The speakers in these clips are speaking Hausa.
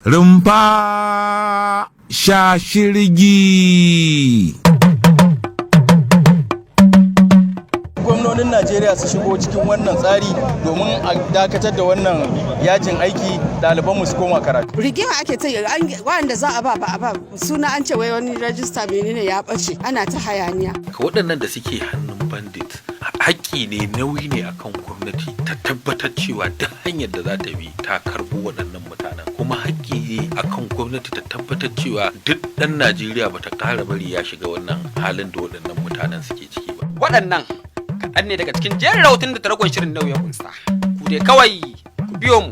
Rumfa Shashirgi. Gwamnonin Najeriya su shigo cikin wannan tsari domin a dakatar da wannan yajin aiki, ɗalibanmu su koma karatu. Rigima ake ta yi, wanda za a ba ba a ba suna, an ce wai wani rajista menene ya ɓace, ana ta hayaniya. Waɗannan da suke hannun bandit, haƙƙi ne, nauyi ne akan gwamnati ta tabbatar cewa duk hanyar da za ta bi ta karɓo waɗannan mutanen, kuma haƙƙi ne akan gwamnati ta tabbatar cewa duk ɗan Najeriya bata ƙara bari ya shiga wannan halin da waɗannan mutanen suke ciki ba. Waɗannan kaɗan ne daga cikin jerin rahoton da taragon shirin nau ya kunsa. Ku dai kawai ku biyo mu.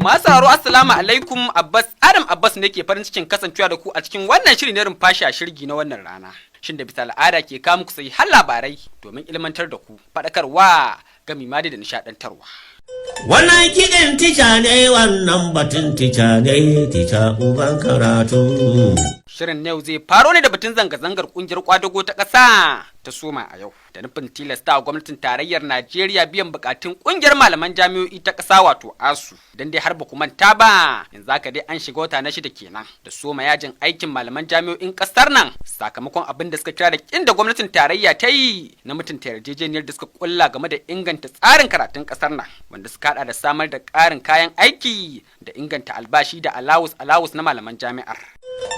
Masu sauraro, assalamu alaikum. Abbas Adam Abbas ne ke farin cikin kasancewa da ku a cikin wannan shiri na Rumfashi a Shirgi na wannan rana. Shin da bisa al'ada ke kawo muku sai har labarai domin ilmantar da ku, faɗakarwa, gami ma da nishaɗantarwa. Wannan kiɗin tica ne, wannan batun tica ne, tica uban karatu. Shirin na yau zai faro ne da batun zanga-zangar kungiyar kwadago ta ƙasa ta soma a yau, da nufin tilasta wa gwamnatin tarayyar Najeriya biyan bukatun kungiyar malaman jami'o'i ta ƙasa, wato ASUU. Don dai har ba ku manta ba, yanzu haka dai an shiga wata na shida kenan da soma yajin aikin malaman jami'o'in ƙasar nan, sakamakon abin da suka kira da kin da gwamnatin tarayya ta yi na mutunta yarjejeniyar da suka kulla game da inganta tsarin karatun ƙasar nan, wanda suka hada da samar da ƙarin kayan aiki da inganta albashi da alawus alawus na malaman jami'ar.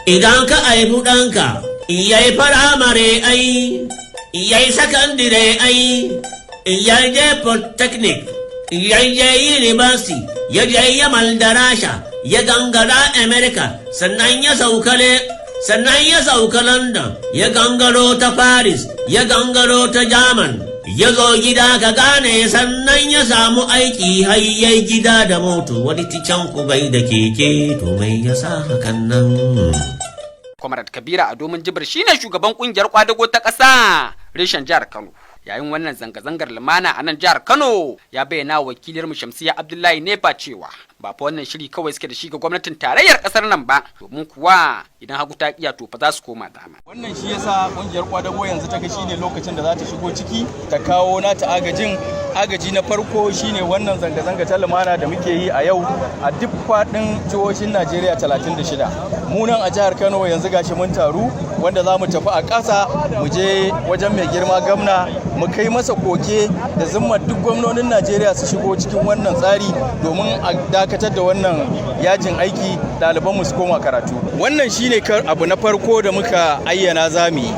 Idan ka haifi ɗanka, yayi firamare ai, yayi sakandire ai, ya je polytechnic, ya je university, ya je Yamal da Rasha, ya gangara America, sannan ya sauka London, ya gangaro ta Paris, ya gangaro ta German. Ya zo gida, ka gane, sannan ya samu aiki hayyai gida da moto, wani tican ku bai da keke, to mai yasa hakan nan? Comrade Kabira a domin Jibir shine shugaban kungiyar kwadago ta ƙasa reshen jihar Kano. Yayin wannan zanga-zangar lumana a nan jihar Kano, ya bayyana wa wakiliyar mu Shamsiya Abdullahi Nefa cewa ba fa wannan shiri kawai suke da shi ga gwamnatin tarayyar ƙasar nan ba, domin kuwa idan hagu ta kiya, to fa za su koma dama. Wannan shi yasa kungiyar kwadago yanzu ta ga shine lokacin da za ta shigo ciki ta kawo nata agajin. Agaji na farko shine wannan zanga-zanga ta lumana da muke yi a yau a duk faɗin jihohin Najeriya 36. Mu nan a jihar Kano yanzu gashi mun taru, wanda za mu tafi a ƙasa mu je wajen mai girma gwamna mu kai masa koke da zimmar duk gwamnonin Najeriya su shigo cikin wannan tsari domin a dakatar da wannan yajin aiki, ɗalibanmu su koma karatu. Wannan shine abu na farko da muka ayyana za mu yi.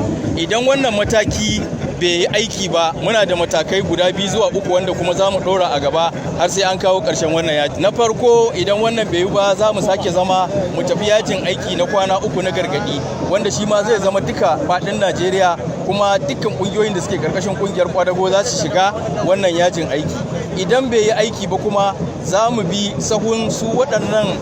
Idan wannan mataki bai yi aiki ba, muna da matakai guda biyu zuwa uku wanda kuma za mu ɗora a gaba har sai an kawo ƙarshen wannan yaji. Na farko, idan wannan bai yi ba, za mu sake zama mu tafi yajin aiki na kwana 3 na gargaɗi, wanda shi ma zai zama duka faɗin Najeriya, kuma dukkan ƙungiyoyin da suke ƙarƙashin ƙungiyar kwadago za su shiga wannan yajin aiki. Idan bai yi aiki ba kuma, za mu bi sahun su waɗannan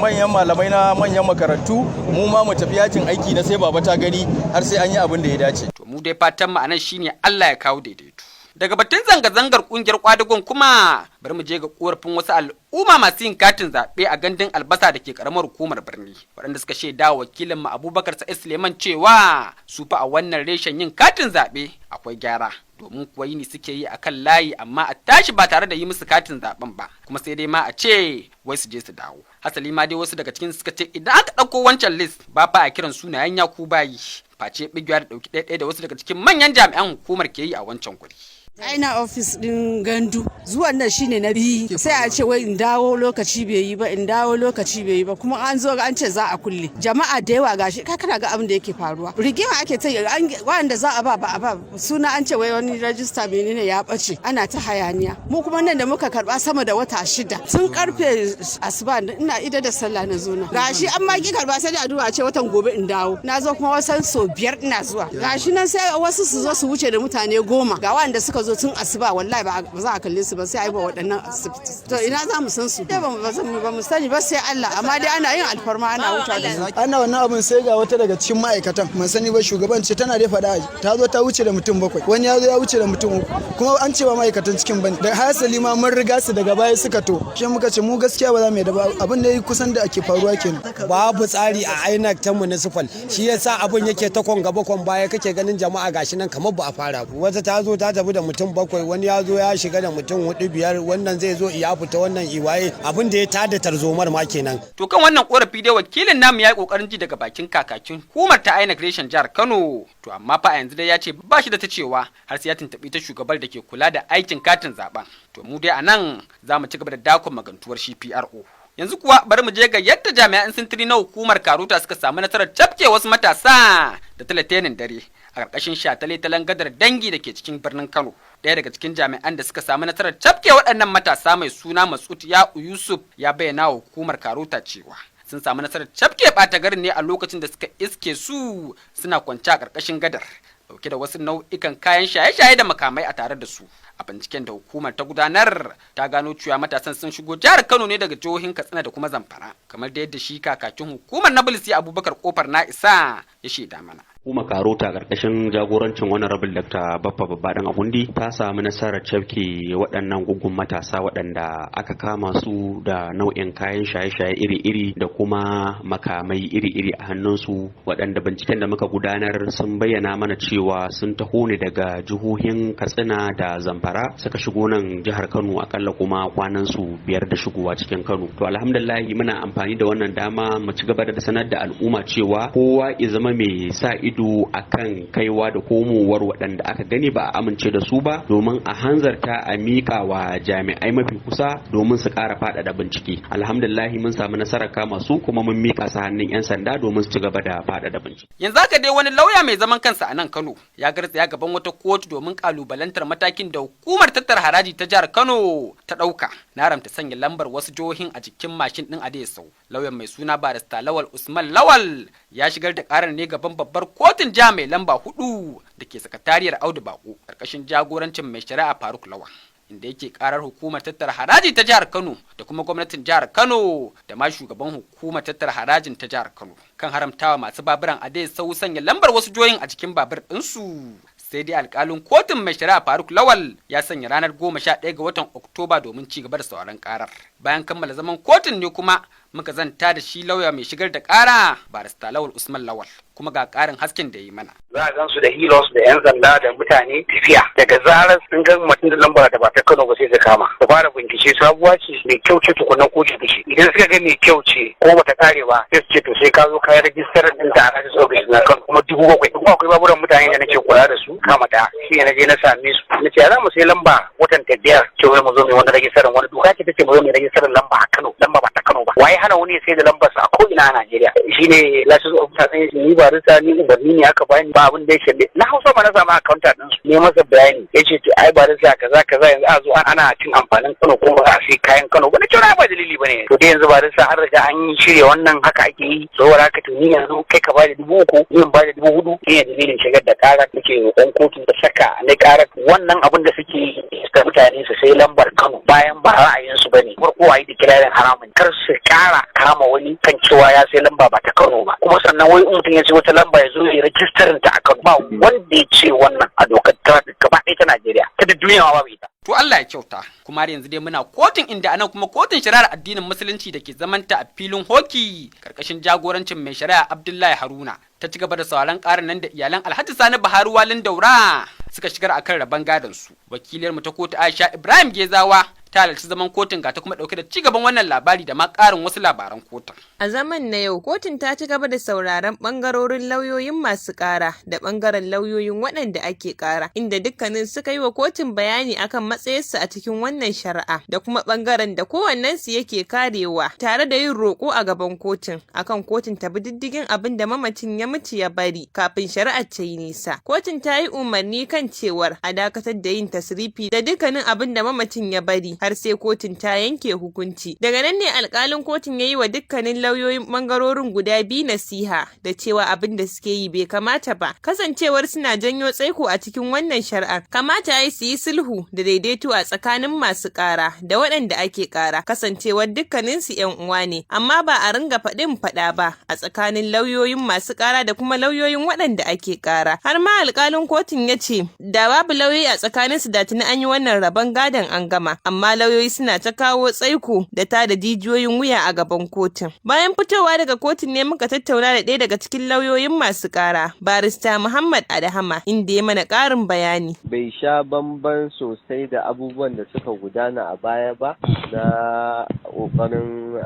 manyan malamai na manyan makarantu, mu ma mu tafi yajin aiki na sai baba ta gani har sai an yi abin da ya dace. To mu dai fatan mu anan shine Allah ya kawo daidaito. Daga batun zanga-zangar kungiyar kwadagon kuma, bari mu je ga korafin wasu al'umma masu yin katin zaɓe a Gandun Albasa da ke karamar hukumar Birni, waɗanda suka shaida wa wakilin mu Abubakar Sa'id Suleiman cewa su fa a wannan reshen yin katin zaɓe akwai gyara. Domin kuwa yini suke yi akan layi, amma a tashi ba tare da yi musu katin zaɓen ba, kuma sai dai ma a ce wai su je su dawo. Hasali ma dai wasu daga cikin suka ce idan aka ɗauko wancan list, ba fa a kiran sunayen yaku bayi, face bigiwa da ɗauki ɗaya da wasu daga cikin manyan jami'an hukumar ke yi a wancan guri. Aina ofis din Gandu, zuwan nan shine na biyu. Sai a ce wai in dawo lokaci bai yi ba, in dawo lokaci bai yi ba, kuma an zo an ce za a kulle. Jama'a da yawa gashi, ka kana ga abin da yake faruwa. Rigima ake ta yi, wanda za a ba ba a ba suna, an ce wai wani rajista menene ya bace, ana ta hayaniya. Mu kuma nan da muka karba sama da wata 6, tun karfe asuba ina ida da sallah na zo na gashi an ma ki karba, sai da addu'a ce watan gobe in dawo. Na zo kuma wasan so biyar ina zuwa, gashi nan sai wasu su zo su wuce da mutane 10, ga wanda suka suka zo tun asuba, wallahi ba za a kalle su ba, sai a yi wa waɗannan asibiti. To ina za mu san su? Ba mu sani ba, sai Allah. Amma dai ana yin alfarma, ana wuta da su. Ana wannan abin, sai ga wata daga cikin ma'aikatan, mun sani ba shugaban ce, tana dai faɗa, ta zo ta wuce da mutum bakwai, wani ya zo ya wuce da mutum uku, kuma an ce ba ma'aikatan cikin bane. Da hasali ma mun riga su, daga baya suka to shi muka ce mu gaskiya ba za mu yadda ba. Abin da kusan da ake faruwa kenan. Babu tsari a INEC ta municipal, shi yasa abin yake ta kwan gaba kwan baya. Kake ganin jama'a gashi nan kamar ba a fara ba. Wata ta zo ta tafi da mutum bakwai, wani ya zo ya shiga da mutum hudu, biyar, wannan zai zo ya fita, wannan iwaye, abin da ya tada tarzomar ma kenan. To kan wannan korafi dai, wakilin namu ya yi kokarin ji daga bakin kakakin hukumar ta INEC reshen jihar Kano. To amma fa a yanzu dai ya ce ba shi da ta cewa har sai ya tuntuɓi ta shugabar da ke kula da aikin katin zaben. To mu dai a nan za mu ci gaba da dakon magantuwar shi PRO. Yanzu kuwa bari mu je ga yadda jami'an sintiri na hukumar Karota suka samu nasarar cafke wasu matasa da talatenin dare a ƙarƙashin shataletalen gadar Dangi da ke cikin birnin Kano. Ɗaya daga cikin jami'an da suka samu nasarar cafke waɗannan matasa, mai suna Masud Ya'u Yusuf, ya bayyana wa hukumar Karota cewa sun samu nasarar cafke ɓata garin ne a lokacin da suka iske su suna kwance a ƙarƙashin gadar, dauke da wasu nau'ikan kayan shaye-shaye da makamai a tare da su. A binciken da hukumar ta gudanar, ta gano cewa matasan sun shigo jihar Kano ne daga jihohin Katsina da kuma Zamfara, kamar da yadda shi kakakin hukumar na Bilisi Abubakar Kofar Na Isa ya shaida mana. Hukumar Karota karkashin jagorancin Honorable Dr. Baffa Babbadan Agundi ta samu nasarar cafke waɗannan gugun matasa waɗanda aka kama su da nau'in kayan shaye-shaye iri-iri da kuma makamai iri-iri a hannunsu, waɗanda binciken da muka gudanar sun bayyana mana cewa sun taho ne daga jihohin Katsina da Zamfara suka shigo nan jihar Kano, akalla kuma kwanan su 5 da shigowa cikin Kano. To alhamdulillah, muna amfani da wannan dama mu ci gaba da sanar da al'umma cewa kowa ya zama mai sa ido akan kaiwa da komowar waɗanda aka gani ba a amince da su ba, domin a hanzarta a miƙa wa jami'ai mafi kusa domin su ƙara faɗaɗa bincike. Alhamdulillah, mun samu nasarar kama su kuma mun miƙa su hannun 'yan sanda domin su ci gaba da faɗaɗa bincike. Yanzu haka dai wani lauya mai zaman kansa a nan Kano ya garzaya gaban wata kotu domin kalubalantar matakin da hukumar tattara haraji ta jihar Kano ta ɗauka na haramta sanya lambar wasu jihohin a jikin mashin ɗin adaidaita. Lauyan mai suna Barista Lawal Usman Lawal ya shigar da karar ne gaban babbar kotun jiha mai lamba 4 da ke sakatariyar Audu Bako, karkashin jagorancin mai shari'a Faruk Lawan, inda yake karar hukumar tattara haraji ta jihar Kano da kuma gwamnatin jihar Kano da ma shugaban hukumar tattara harajin ta jihar Kano kan haramtawa masu baburan adaidaita sanya lambar wasu jihohin a cikin babur ɗinsu. Sai dai alkalin kotun mai shari'a Faruk Lawal ya sanya ranar 11 ga watan Oktoba domin ci gaba da sauran karar. Bayan kammala zaman kotun ne kuma muka zanta da shi lauya mai shigar da kara, Barista Lawal Usman Lawal, kuma ga karin hasken da ya yi mana. Za a gansu da Hilux da yan sanda da mutane tafiya, daga zarar sun ga mutum da lambar da ba ta Kano ba sai su kama, su fara bincike, sabuwa ce, mai kyau ce tukunan ko ce. Idan suka ga mai kyau ce ko bata kare ba, sai su ce to sai ka zo ka yi rajistar din ta a rajistar office na Kano, kuma 7,000. Kuma akwai baburan mutane da nake kula da su, kama ta shi ne na je na same su, na ce za mu sai lamba watan ta 5, ce wai mu zo mu wani rajistar, wani doka ce take mu zo mu rajistar lamba a Kano, lamba ba ta Kano ba? Waye hana wani ya sai da lambar sa a ko ina a Najeriya? Shine license officer ɗin, ni ba risa ni umarni ne aka bani ba, abin da ya shalle na Hausa ma na samu accountant din su ne masa bayani, yace to ai ba risa kaza kaza, yanzu a zo ana cin amfanin Kano ko ba a sai kayan Kano ba. Na ce ba dalili bane. To dai yanzu ba risa an riga an yi shirya wannan, haka ake yi. Saboda haka to ni yanzu kai ka bada 3,000, ni in bada 4,000, shi ne dalilin shigar da kara. Nake roƙon kotu da saka na kara wannan abin da suke yi da mutane su sai lambar Kano bayan ba ra'ayinsu bane. Farko a yi declaring haramun, kar su kara kama wani kan cewa ya sai lamba ba ta Kano ba. Kuma sannan wai in mutum ya sai wata lamba ya zo ya rajistarin ta a Kano, ba wanda ya ce wannan a dokar traffic gaba ɗaya ta Najeriya, ta duk duniya ma babu ita. To Allah ya kyauta. Kuma har yanzu dai muna kotun, inda anan kuma kotun shari'ar addinin Musulunci da ke zamanta a filin hoki, karkashin jagorancin mai shari'a Abdullahi Haruna, ta ci gaba da sauran karin nan da iyalan Alhaji Sani Buhari Walin Daura suka shigar akan rabon gadon su. Wakiliyar mu ta kotu Aisha Ibrahim Gezawa ta halarci zaman kotun, ga ta kuma dauke da ci gaban wannan labari da ma karin wasu labaran kotun. A zaman na yau, kotun ta ci gaba da sauraron bangarorin lauyoyin masu kara da bangaren lauyoyin waɗanda ake kara, inda dukkanin suka yi wa kotun bayani akan matsayarsu a cikin wannan shari'a da kuma bangaren da kowannensu yake karewa, tare da yin roƙo a gaban kotun akan kotun ta bi diddigin abin da mamacin ya mutu ya bari kafin shari'ar ta yi nisa. Kotun ta yi umarni kan cewar a dakatar da yin tasrifi da dukkanin abin da mamacin ya bari. har sai kotun ta yanke hukunci. Daga nan ne alkalin kotun ya yi wa dukkanin lauyoyin bangarorin guda biyu nasiha da cewa abin da suke yi bai kamata ba, kasancewar suna janyo tsaiko a cikin wannan shari'ar. Kamata ya yi su yi sulhu da daidaito a tsakanin masu kara da waɗanda ake kara, kasancewar dukkaninsu 'yan uwa ne, amma ba a ringa faɗin faɗa ba a tsakanin lauyoyin masu kara da kuma lauyoyin waɗanda ake kara. Har ma alkalin kotun ya ce da babu lauyoyi a tsakaninsu da tuni an yi wannan rabon gadon an gama, amma lauyoyi suna ta kawo tsaiko da ta da jijiyoyin wuya a gaban kotun. Bayan fitowa daga kotun ne muka tattauna da ɗaya daga cikin lauyoyin masu kara, Barista Muhammad Adahama, inda ya mana ƙarin bayani. Bai sha bamban sosai da abubuwan da suka gudana a baya ba na ƙoƙarin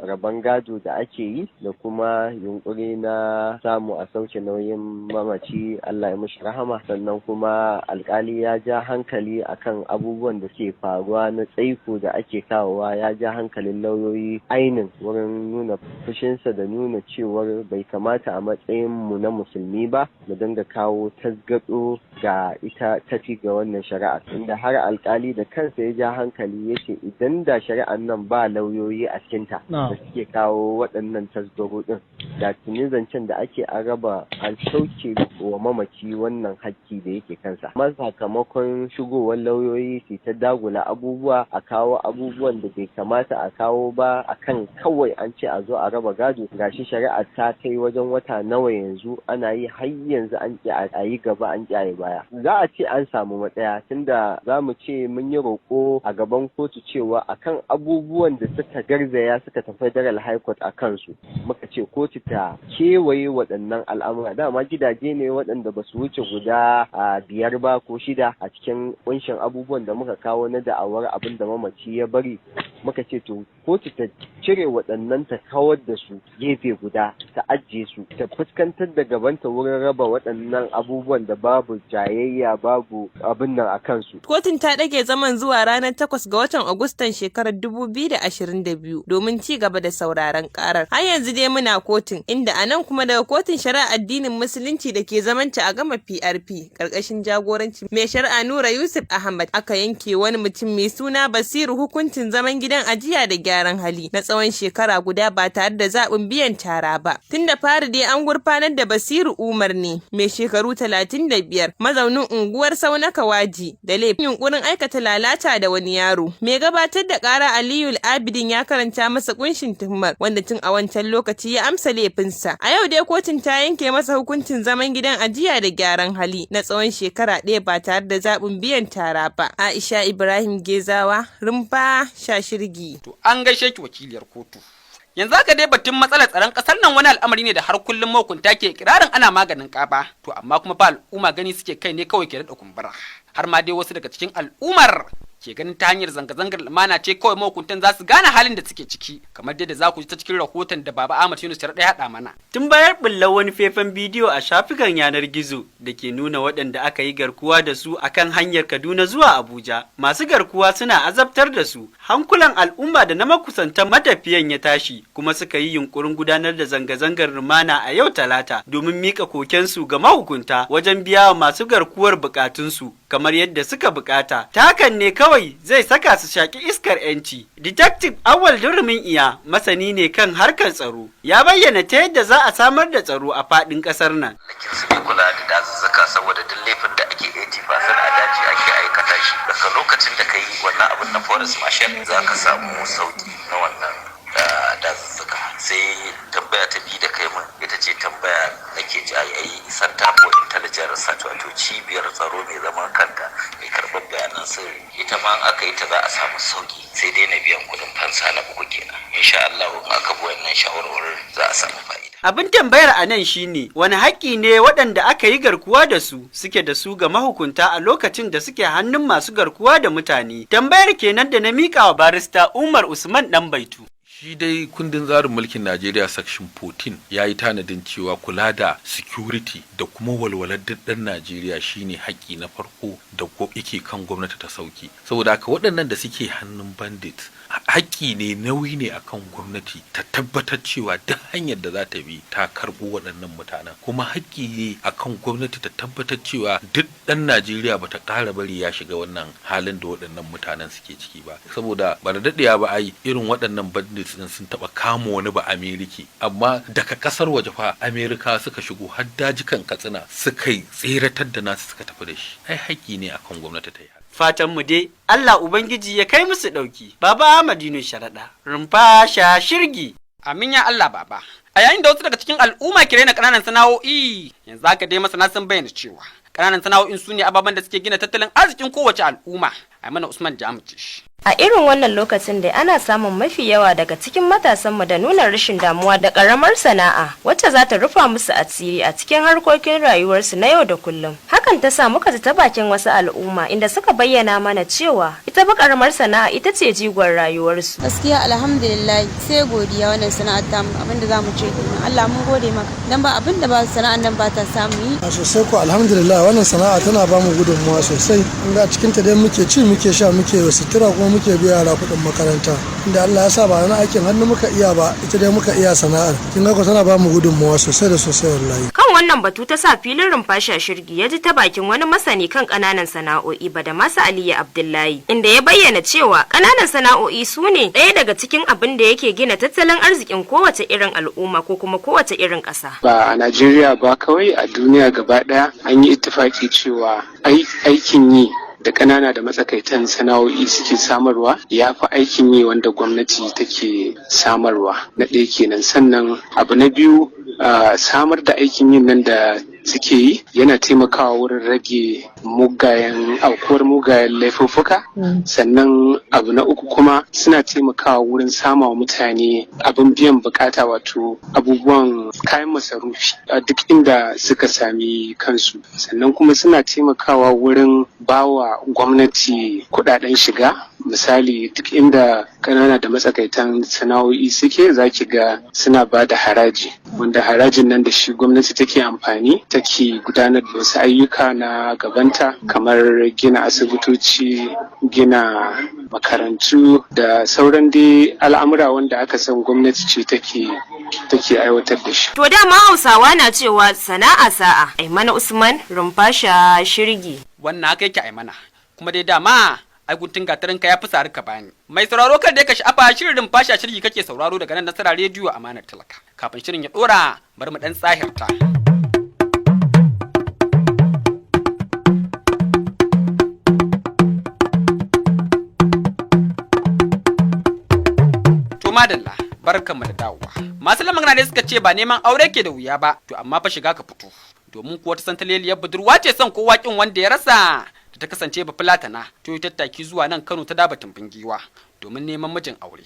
rabon gado da ake yi da kuma yunƙuri na samu a sauke nauyin mamaci, Allah ya mishi rahama. Sannan kuma alkali ya ja hankali akan abubuwan da ke faruwa na tsaiko da ake kawowa. Ya ja hankalin lauyoyi ainin wurin nuna fushinsa da nuna cewar bai kamata a matsayin mu na Musulmi ba mu dinga kawo tasgado ga ita tafi ga wannan shari'a, inda har alkali da kansa ya ja hankali ya ce idan da shari'ar nan ba lauyoyi a cikinta da suke kawo waɗannan tasgaro din, da tuni zancen da ake an raba, an sauke wa mamaci wannan hakki da yake kansa. Amma sakamakon shigowar lauyoyi su ta dagula abubuwa, a kawo abubuwan da bai kamata a kawo ba, akan kawai an ce a zo a raba gado, gashi shari'a ta kai wajen wata nawa yanzu ana yi, har yanzu an ƙi a yi gaba, an ƙi a yi baya. Za a ce an samu matsaya, tunda za mu ce mun yi roƙo a gaban kotu cewa akan abubuwan da suka garzaya suka tafi Federal High Court a kansu, muka ce kotu ta kewaye waɗannan al'amura. Dama gidaje ne waɗanda ba su wuce guda biyar ba ko shida a cikin ƙunshin abubuwan da muka kawo na da'awar abin da mamaci ya bari. Muka ce to kotu ta cire waɗannan, ta kawar da su gefe guda, ta ajiye su, ta fuskantar da gabanta wurin raba waɗannan abubuwan da babu jayayya, babu abin nan a kansu. Kotun ta ɗage zaman zuwa ranar 8 ga watan Agustan shekarar 2022 domin ci gaba da sauraron karar. Har yanzu dai muna kotun, inda a nan kuma daga Kotun Shari'a Addinin Musulunci da ke zamanta a Gama PRP karkashin jagoranci mai shari'a Nura Yusuf Ahmad, aka yanke wani mutum mai suna Basiru hukuncin zaman gidan ajiya da gyaran hali na tsawon shekara guda ba tare da zaɓin biyan tara ba. Tun da fari dai an gurfanar da Basiru Umar ne mai shekaru 35, mazaunin unguwar Saunaka Waji, da laifin yunkurin aikata lalata da wani yaro. Mai gabatar da kara Aliyu Abidin ya karanta masa kunshin tuhumar, wanda tun a wancan lokaci ya amsa laifinsa. A yau dai kotun ta yanke masa hukuncin zaman gidan ajiya da gyaran hali na tsawon shekara ɗaya ba tare da zaɓin biyan tara ba. Aisha Ibrahim Gezawa, Rumfa Shashirgi. To an gaishe ki, wakiliyar kotu. Yanzu haka dai batun matsalar tsaron kasar nan wani al'amari ne da har kullum mahukunta ke kirarin ana maganin kaba. To amma kuma fa al'umma gani suke kai ne kawai ke daɗa kumbura. Har ma dai wasu daga cikin al'ummar ke ganin ta hanyar zanga-zangar lumana ce kawai mahukuntan za su gane halin da suke ciki, kamar dai da za ku ji ta cikin rahoton da Baba Ahmad Yunus ya haɗa mana. Tun bayan bullar wani faifan bidiyo a shafukan yanar gizo da ke nuna waɗanda aka yi garkuwa da su akan hanyar Kaduna zuwa Abuja, masu garkuwa suna azabtar da su, hankulan al'umma da na makusantan matafiyan ya tashi, kuma suka yi yunkurin gudanar da zanga-zangar lumana a yau Talata domin mika kokensu ga mahukunta wajen biya wa masu garkuwar bukatunsu kamar yadda suka bukata. Ta hakan ne kawai zai saka su shaki iskar 'yanci. Detective Awal Durumin Iya masani ne kan harkar tsaro. Ya bayyana ta yadda za a samar da tsaro a faɗin ƙasar nan. Su bi kula da dazuzzuka, saboda duk laifin da ake 80% a daji ake aikata shi. Daga lokacin da ka yi wannan abin na forest marshal, za ka samu sauki na wannan dazuzzuka. Sai tambaya ta biyu da kai mun, ita ce tambaya nake ji ai Center for Intelligence Research, wato cibiyar tsaro mai zaman kanta mai karɓar bayanan sirri, ita ma in aka yi ta za a samu sauki. Sai dai na biyan kuɗin fansa na uku kenan. Insha Allah in aka bi wannan shawarwarin za a samu fa'ida. Abin tambayar a nan shine, wani haƙƙi ne waɗanda aka yi garkuwa da su suke da su ga mahukunta a lokacin da suke hannun masu garkuwa da mutane? Tambayar kenan da na miƙa wa Barista Umar Usman Ɗanbaitu. Shi dai kundin tsarin mulkin Najeriya, section 14, ya yi tanadin cewa kula da security da kuma walwalar duk ɗan Najeriya shine haƙƙi na farko da yake kan gwamnati ta sauki. Saboda haka waɗannan da suke hannun bandit Haƙƙi ne, nauyi ne akan gwamnati ta tabbatar cewa duk hanyar da za ta bi ta karɓo waɗannan mutanen, kuma haƙƙi ne akan gwamnati ta tabbatar cewa duk ɗan Najeriya ba ta ƙara bari ya shiga wannan halin da waɗannan mutanen suke ciki ba, saboda ba da daɗewa ba ai irin waɗannan bandits ɗin sun taɓa kama wani ba Ameriki, amma daga ƙasar waje fa Amerika suka shigo har dajikan Katsina suka yi tseratar da nasu suka tafi da shi. Ai haƙƙi ne akan gwamnati ta yi. Fatan mu dai Allah Ubangiji ya kai musu ɗauki. Baba Ahmad Yunus Sharaɗa, Rumfa Sha Shirgi. Amin ya Allah, baba. A yayin da wasu daga cikin al'umma ke raina ƙananan sana'o'i, yanzu haka dai masana sun bayyana cewa ƙananan sana'o'in su ne ababen da suke gina tattalin arzikin kowace al'umma. Aimana Usman Jamuci. A irin wannan lokacin da ana samun mafi yawa daga cikin matasanmu da nuna rashin damuwa da karamar sana'a wacce za ta rufa musu asiri a cikin harkokin rayuwarsu na yau da kullum. Hakan ta sa muka ji ta bakin wasu al'umma, inda suka bayyana mana cewa ita ba karamar sana'a ita ce jigon rayuwarsu. Gaskiya alhamdulillah, sai godiya. Wannan sana'ar ta mu, abinda za mu ce kenan, Allah mun gode maka, dan ba abinda ba sana'ar nan ba ta samu yi. A sosai ko, alhamdulillah, wannan sana'a tana ba mu gudunmuwa sosai. In ga cikin ta dai muke ci, muke sha, muke sutura, kuma muke biya yara kuɗin makaranta. Inda Allah ya sa ba wani aikin hannu muka iya ba, ita dai muka iya sana'ar. Kin ga ko tana ba mu gudunmuwa sosai da sosai wallahi. Kan wannan batu ta sa filin Rumfashi Shirgi ya ji ta bakin wani masani kan ƙananan sana'o'i, Badamasi Aliyu Abdullahi, inda ya bayyana cewa ƙananan sana'o'i su ne ɗaya daga cikin abin da yake gina tattalin arzikin kowace irin al'umma ko kuma kowace irin ƙasa. Ba a Najeriya ba kawai, a duniya gaba ɗaya an yi ittifaki cewa aikin yi da ƙanana da matsakaitan sana'o'i suke samarwa ya fi aikin yi wanda gwamnati take samarwa, na ɗaya kenan. Sannan abu na biyu, samar da aikin yin nan da suke yi yana taimakawa wurin rage mugayen aukuwar mugayen laifuffuka. Sannan abu na uku kuma, suna taimakawa wurin samawa mutane abin biyan bukata, wato abubuwan kayan masarufi a duk inda suka sami kansu. Sannan kuma suna taimakawa wurin bawa gwamnati kudaden shiga. Misali, duk inda kanana da matsakaitan sana'o'i suke, za ki ga suna ba da haraji, wanda harajin nan da shi gwamnati take amfani take gudanar da wasu ayyuka na gabanta, kamar gina asibitoci, gina makarantu da sauran dai al'amura wanda aka san gwamnati ce take aiwatar da shi. To dama Hausawa na cewa sana'a sa'a. Aimana Usman, Rumfasha Shirgi. Wannan haka yake, Aimana. Kuma dai dama ai guntun gatarinka ya fi sari ka bani. Mai sauraro, kar dai ka sha'afa, shirin Rumfasha Shirgi kake sauraro daga nan Nasara Rediyo, Amanar Talaka. Kafin shirin ya dora, bari mu dan tsahirta. To madalla, barkanmu da dawowa. Masu lamagana dai suka ce ba neman aure ke da wuya ba, to amma fa shiga ka fito. Domin kuwa ta santaleliyar budurwa ce son kowa kin wanda ya rasa, da ta kasance ba fulatana, to yi tattaki zuwa nan Kano ta daba tumbin giwa domin neman mijin aure.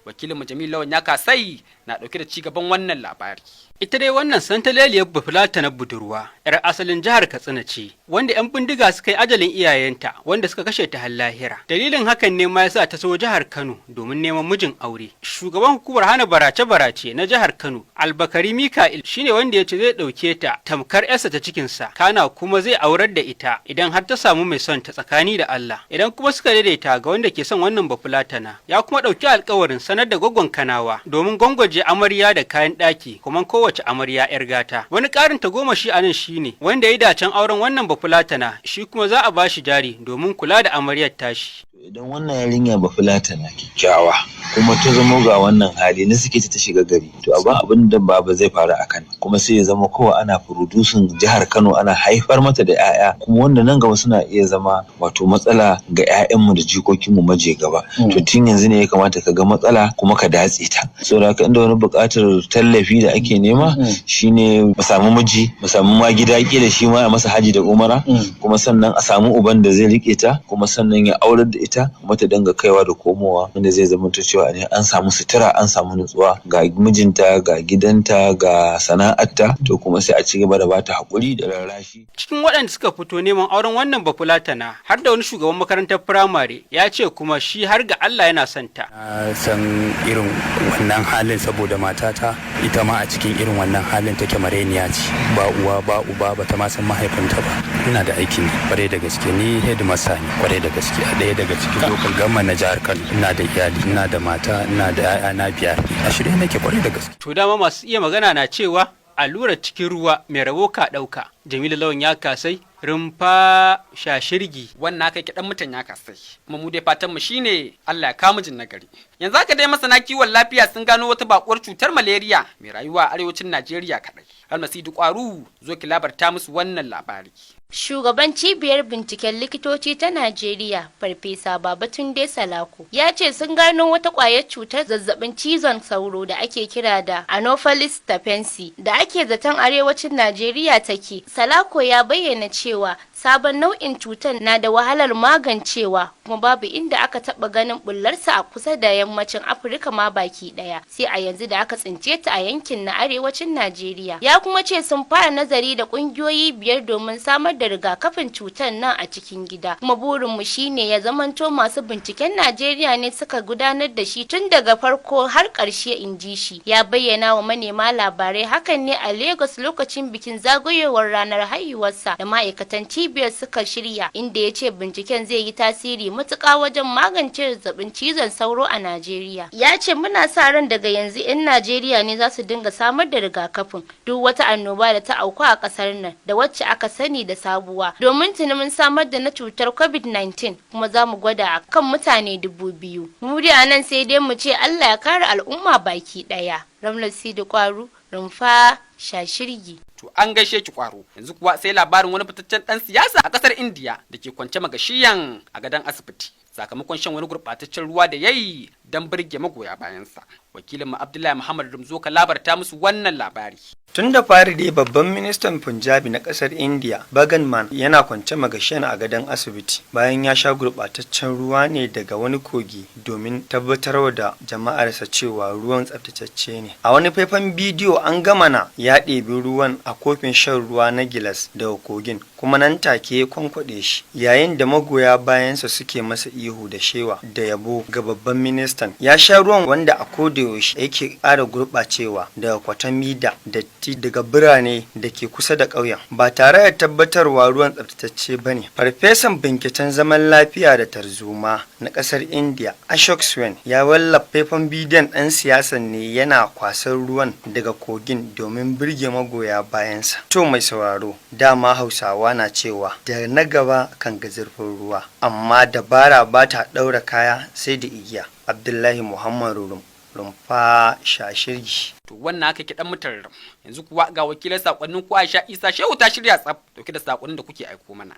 Wakilin Jamilu Lawan ya kasai na dauke da cigaban wannan labari. Ita dai wannan santaleliyar bafulatana budurwa, 'yar asalin jihar Katsina ce, wanda 'yan bindiga suka yi ajalin iyayenta, wanda suka kashe ta har lahira. Dalilin hakan ne ma yasa ta so jihar Kano domin neman mijin aure. Shugaban hukumar hana barace-barace na jihar Kano, Albakari Mika'il, shine wanda ya ce zai ɗauke ta tamkar 'yarsa ta cikinsa, kana kuma zai aurar da ita idan har ta samu mai son ta tsakani da Allah. Idan kuma suka daidaita ga wanda ke son wannan bafulatana, ya kuma ɗauki alkawarin sanar da gwaggon Kanawa domin gwangwaje amarya da kayan ɗaki kuma kowace amarya 'yar gata. Wani ƙarin tagomashi a nan shine wanda ya dacen auren wannan bafulatana, shi kuma za a bashi jari domin kula da amaryar tashi. Idan wannan yarinya ba fulatana kyakkyawa kuma ta zamo ga wannan hali na suke ta shiga gari, to abin da ba zai faru a kan kuma sai ya zama kowa ana furudusun jihar Kano, ana haifar mata da 'ya'ya kuma wanda nan gaba suna iya zama wato matsala ga 'ya'yanmu da jikokinmu maje gaba. To tun yanzu ne ya kamata ka ga matsala kuma ka datse ta. Saboda haka, inda wani buƙatar tallafi da ake nema shine mu samu miji, mu samu ma gida, kila shi ma a masa haji da umara, kuma sannan a samu uban da zai rike ta, kuma sannan ya aurar da ita, kuma ta dinga kaiwa da komowa, wanda zai zama ta cewa ne an samu sutura, an samu nutsuwa, ga mijinta, ga gidanta, ga sana'arta. To kuma sai a ci gaba da bata hakuri da rarrashi. Cikin waɗanda suka fito neman auren wannan bafulatana har da wani shugaban makarantar firamare, ya ce kuma shi har ga Allah yana son ta. Na san irin wannan halin saboda matata ita ma a cikin irin wannan halin take, mareniya ce, ba uwa ba uba, ba ta ma san mahaifinta ba. Ina da aikin yi kwarai da gaske, ni headmaster ne kwarai da gaske a ɗaya daga cikin local government na jihar Kano. Ina da iyali, ina da mata, ina da 'ya'ya na biyar. A shirye nake kwarai da gaske. To dama masu iya magana na cewa allurar cikin ruwa mai rabo ka ɗauka. Jamilu Lawan ya kasai, Rumfa Shashirgi. Wannan kai kiɗan mutan ya kasai, kuma mu dai fatan mu shine Allah ya kawo mijin nagari. Yanzu haka dai masana kiwon lafiya sun gano wata bakuwar cutar malaria mai rayuwa a arewacin Najeriya kaɗai. Almasidu Kwaru, zo ki labarta musu wannan labari. Shugaban cibiyar binciken likitoci ta Najeriya, Farfesa Babatunde Salako, ya ce sun gano wata ƙwayar cutar zazzabin cizon sauro da ake kira da Anopheles stephensi da ake zaton arewacin Najeriya take. Salako ya bayyana cewa sabon nau'in cutar na da wahalar magancewa, kuma babu inda aka taɓa ganin bullarsa a kusa da yammacin Afirka ma baki ɗaya, sai a yanzu da aka tsince ta a yankin na arewacin Najeriya. Ya kuma ce sun fara nazari da ƙungiyoyi biyar domin samar da rigakafin cutar nan a cikin gida, kuma burinmu shine ya zamanto masu binciken Najeriya ne suka gudanar da shi tun daga farko har ƙarshe, in ji shi. Ya bayyana wa manema labarai hakan ne a Lagos lokacin bikin zagayowar ranar haihuwarsa da ma'aikatan cibiyar suka shirya, inda ya ce binciken zai yi tasiri matuƙa wajen magance zazzabin cizon sauro a Najeriya. Ya ce muna sa ran daga yanzu 'yan Najeriya ne za su dinga samar da rigakafin duk wata annoba da ta auku a ƙasar nan, da wacce aka sani da sabuwa, domin tuni mun samar da na cutar COVID-19, kuma za mu gwada a kan mutane 2000. Mu dai a nan sai dai mu ce Allah ya kare al'umma baki ɗaya. Ramlar Sidi Kwaru, Rumfa Shashirgi. To an gaishe ki Kwaro. Yanzu kuwa sai labarin wani fitaccen dan siyasa a kasar Indiya da ke kwance magashiyan a gadon asibiti sakamakon shan wani gurɓataccen ruwa da yayi don birge magoya bayansa. Wakilin mu Abdullahi Muhammad Rumzo ka labarta musu wannan labari. Tun da fari dai babban ministan Punjabi na kasar India, Bhagwan, yana kwance magashiyan a gadon asibiti bayan ya sha gurɓataccen ruwa ne daga wani kogi domin tabbatarwa da jama'arsa cewa ruwan tsaftatacce ne. A wani faifan bidiyo an gama na ya ɗebi ruwan a kofin shan ruwa na gilas daga kogin, kuma nan take ya kwankwaɗe shi, yayin da magoya bayansa suke masa ihu da shewa da yabo ga babban ministan. Ya sha ruwan wanda a kodayaushe yake ƙara gurɓacewa daga kwatami da datti daga birane da ke kusa da ƙauyen, ba tare da tabbatarwa ruwan tsaftatacce ba ne. Farfesan binciken zaman lafiya da tarzoma na ƙasar India, Ashok Swain, ya wallafa faifan bidiyon ɗan siyasan ne yana kwasar ruwan daga kogin domin birge magoya bayansa. To mai sauraro, dama Hausawa na cewa da na gaba kan ga zurfin ruwa, amma dabara ba ta ɗaura kaya sai da igiya. Abdullahi Muhammad Rurum, Rumfa Shashirgi. To wannan haka kiɗan mutar. Yanzu kuwa ga wakilan sakonnin ku, Aisha Isa Shehu ta shirya tsaf dauke da sakonnin da kuke aiko mana.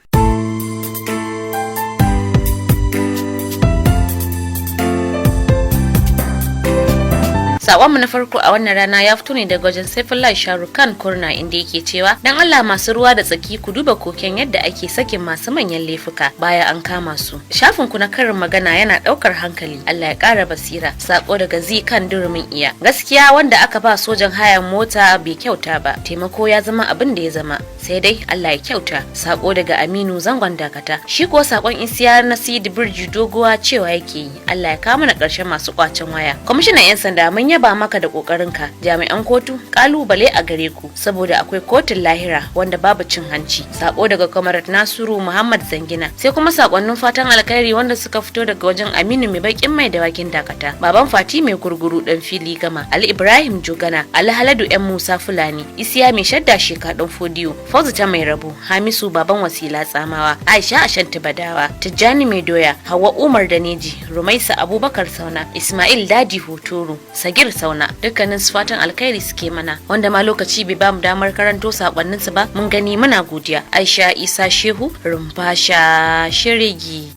Sakonmu na farko a wannan rana ya fito ne daga wajen Saifullah Sharukan Kurna, inda yake cewa dan Allah masu ruwa da tsaki ku duba koken yadda ake sakin masu manyan laifuka bayan an kama su. Shafin ku na karin magana yana daukar hankali. Allah ya kara basira. Sako daga Zi kan Durumin Iya. Gaskiya wanda aka ba sojan hayan mota bai kyauta ba. Taimako ya zama abin da ya zama. Sai dai Allah ya kyauta. Sako daga Aminu Zangon Dakata. Shi kuwa sakon Isiya na Sidi Birji Doguwa cewa yake yi Allah ya kawo mana karshen masu kwacen waya. Kwamishinan 'yan sanda, mun yaba maka da kokarinka. Jami'an kotu, kalubale a gare ku, saboda akwai kotun lahira wanda babu cin hanci. Sako daga Comrade Nasiru Muhammad Zangina. Sai kuma sakonnin fatan alkhairi wanda suka fito daga wajen Aminu Mai Bakin Mai da Wakin Dakata, Baban Fati Mai Gurguru Dan Fili Gama, Ali Ibrahim Jogana, Ali Haladu Yan Musa Fulani, Isiya Mai Shadda Sheka Dan Fodiyo, Fauzu Ta Mai Rabo, Hamisu Baban Wasila Tsamawa, Aisha Ashanti Badawa, Tijjani Mai Doya, Hawa Umar Daneji, Rumaisa Abubakar Sauna, Ismail Daji Hotoro, Sagir Sauna, dukkanin su fatan alkhairi suke mana, wanda ma lokaci bai bamu damar karanto sakonnin su ba. Mun gani, muna godiya. Aisha Isa Shehu, Rumfasha Shirigi.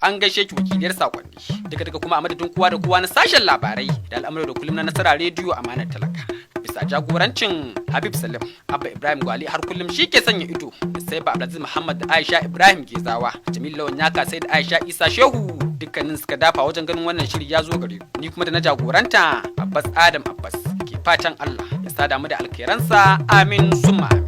An gaishe ki wakiliyar sakonni. Duka duka kuma a madadin kowa da kowa na sashen labarai da al'amuran da kullum na Nasara Rediyo Amanar Talaka, bisa jagorancin Habib Salim, Abba Ibrahim Gwali har kullum shi ke sanya ido, da sai ba Abdulaziz Muhammad da Aisha Ibrahim Gezawa, Jamil Lawan Yaka sai da Aisha Isa Shehu, dukkanin suka dafa wajen ganin wannan shiri ya zo gare ku. Ni kuma da na jagoranta, Abbas Adam Abbas, ke fatan Allah ya sada mu da alkhairansa. Amin summa amin.